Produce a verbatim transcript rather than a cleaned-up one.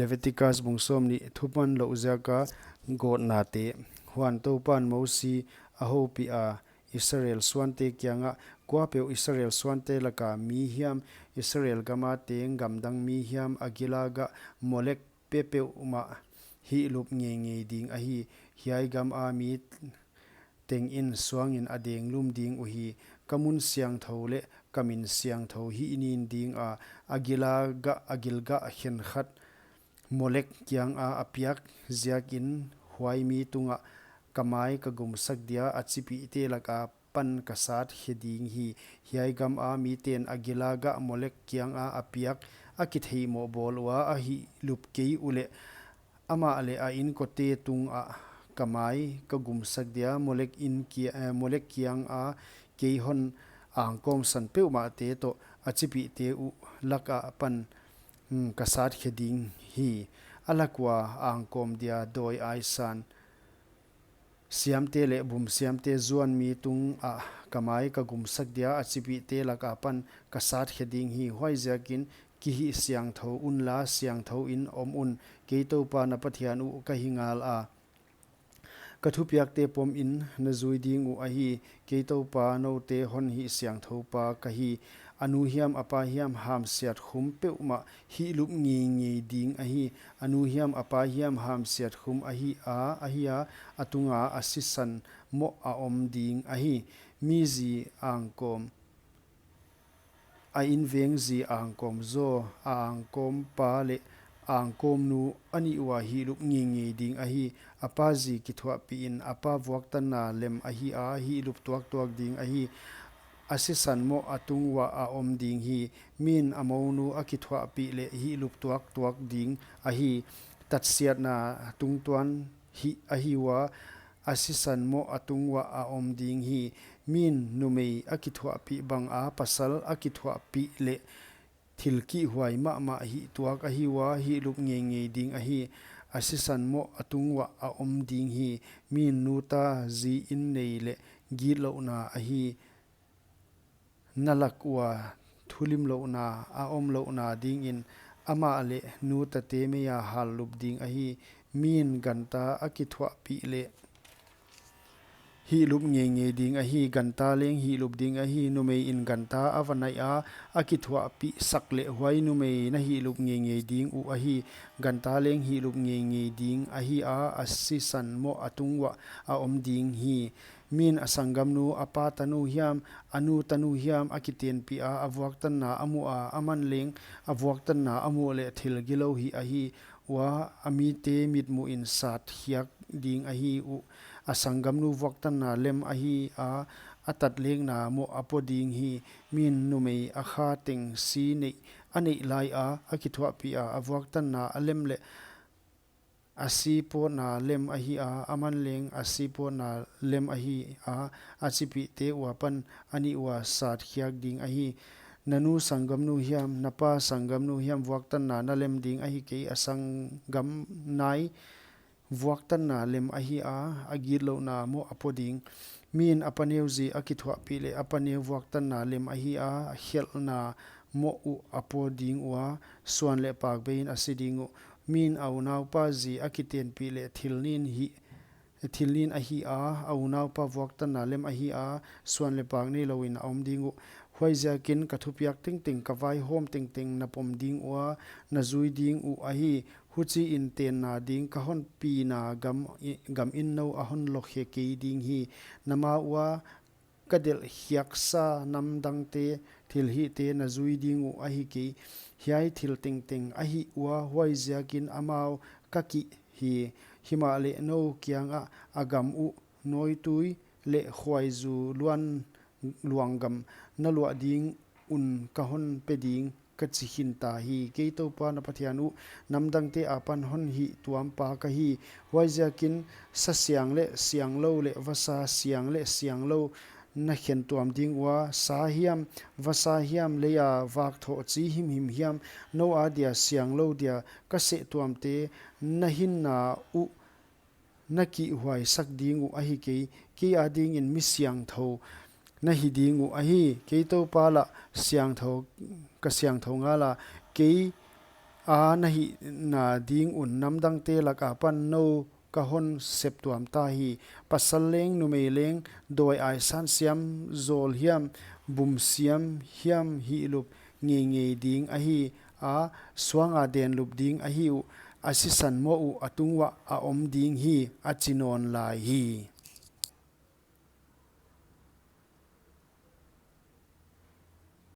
Leviticus bung sawmnih. Thuman louh ziaka gawtnate. Huan Toupan Mosi a houpiha, Israel suante kiangah, Kuapeuh Israel suante laka mi hiam, Israel gama teng gamdang mi hiam, a gila gah Molek peuhmah hihlup ngeingei ding ahi. Hiai gama mi tengin suangin a denglum ding uhi. Ka mun siangthou leh ka min siangthou hih nin dinga, a gila gah, a gil gah khenkhat Molek kianga a piak ziakin huai mi tungah ka mai ka gumsak dia, a chipihte laka pan ka sat khe ding hi. Hiai gama miten a gila gah Molek kianga a piak a kitheimoh bawl ua a hihlup kei uleh, amah leh a inkote tungah ka mai ka gumsak dia, Molek in kia, eh, Molek kianga kei hon angkawmsan peuhmahte toh a chipihte uh laka pan, hmm, ka sat khe ding hi. A lak ua angkawm dia dawi aisan siamte leh bum siamte zuan mi tungah ka mai ka gumsak dia, a chipihte laka pan ka sat khe ding hi. Huaiziakin kihih siangthou unla, siangthouin om un. Kei Toupa na Pathian uh ka hi ngala, ka thupiakte pomin na zui ding uh ahi. Kei Toupa noute hon hihsiangthoupa ka hi. A nu hiam a pa hiam hamsiat khum peuhmah hihlup ngeingei ding ahi. A nu hiam a pa hiam hamsiat khum ahi a, ahi a, a tunga a sisan moh a om ding ahi. Mi zi angkawm, a inveng zi angkawm zaw, a angkawm pa leh angkawm nu a nih ua hihlup ngeingei ding ahi. A pa zi kithuahpihin a pa vuaktanna lem ahi a, hihlup tuaktuak ding ahi. A sisan moh a tung uah a om ding hi. Min a mounu a kithuahpih leh hihlup tuaktuak ding ahi. Tatsiatna tungtuan hih ahi ua, a sisan moh a tung uah a om ding hi. Min numei a kithuahpih banga pasal a kithuahpih leh thil kihhuai mahmah hih tuak ahi ua, hihlup ngeingei ding ahi. A sisan moh a tung uah a om ding hi. Min nuta zi in nei leh gitlouhna ahi. Na lak ua thulimlouhna a omlouhna dingin amah leh nutate meia hallup ding ahi. Min ganta a kithuahpih leh hihlup ngeingei ding ahi. Ganta leng hihlup ding ahi. Numeiin ganta a va naih a, a kithuahpihsak leh huai numei na hihlup ngeingei ding uh ahi. Ganta leng hihlup ngeingei ding ahi a, a sisan moh a tung uah a om ding hi. Min a sanggamnu a pa tanu hiam, a nu tanu hiam a kitenpih a, a vuaktanna a muh a, aman leng a vuaktanna a muh leh thil gilou hih ahi ua, a mite mitmuhin sat khiak ding ahi uh. A sanggamnu vuaktanna lem ahi a, a tatlekna moh a pua ding hi. Min numei a kha teng si neih a neih laia a kithuahpih a, a vuaktanna a lem leh a si pawtna lem ahi a, aman leng a si pawtna lem ahi a, a chipihte ua pan a nih ua sat khiak ding ahi. Na nu sanggamnu hiam, na pa sanggamnu hiam vuaktanna na lem ding ahi kei. A sanggam nai vuaktanna lem ahi a, a gitlouhna moh a pua ding. Min a paneu zi a kithuahpih leh a paneu vuaktanna lem ahi a, a khelhna moh uh a pua ding ua, suan leh pak beiin a si ding uh. Min a unaupa zi a kitenpih leh thil nin hi, thil nin ahi a, a unaupa vuaktanna lem ahi a, suan leh pak neilouin a om ding uh. Huaiziakin ka thupiak tengteng, ka vaihawm tengteng na pom ding ua, na zui ding uh ahi. Huchiin tenna ding ka hon pina gam, gam in nou a hon lawkhe kei ding hi. Na ma ua ka delh khiaksa namdangte thilhihte na zui ding uh ahi kei. Hiai thil tengteng a hih ua, huaiziakin amau ka kih hi. Himahleh nou kiangah a gam uh nawitui leh khuaizu luan luanggam na luah ding un ka hon pe ding, ka chi khin ta hi. Kei Toupa na Pathian uh namdangte apan hon hihtuampa ka hi. Huaiziakin sa siang leh sianglou leh vasa siang leh sianglou na khentuam ding ua, sa hiam vasa hiam, leia vak thoh chi himhim hiam, nou adia sianglou dia ka sehtuamte na hinna uh na kihhuaisak ding uh ahi kei. Kei adingin mi siangthou na hi ding uh ahi. Kei Toupa lah siangthou, ka siangthou ngala. Kei a na hihna ding un namdangte lak akipan nou ka hon septuam ta hi. Pasal leng numei leng dawi aisan siam zawl hiam, bum siam hiam hihlup ngeingei ding ahi a, suanga denlup ding ahi uh, a sisan moh uh a tung uah a om ding hi, a chi nawn lai hi.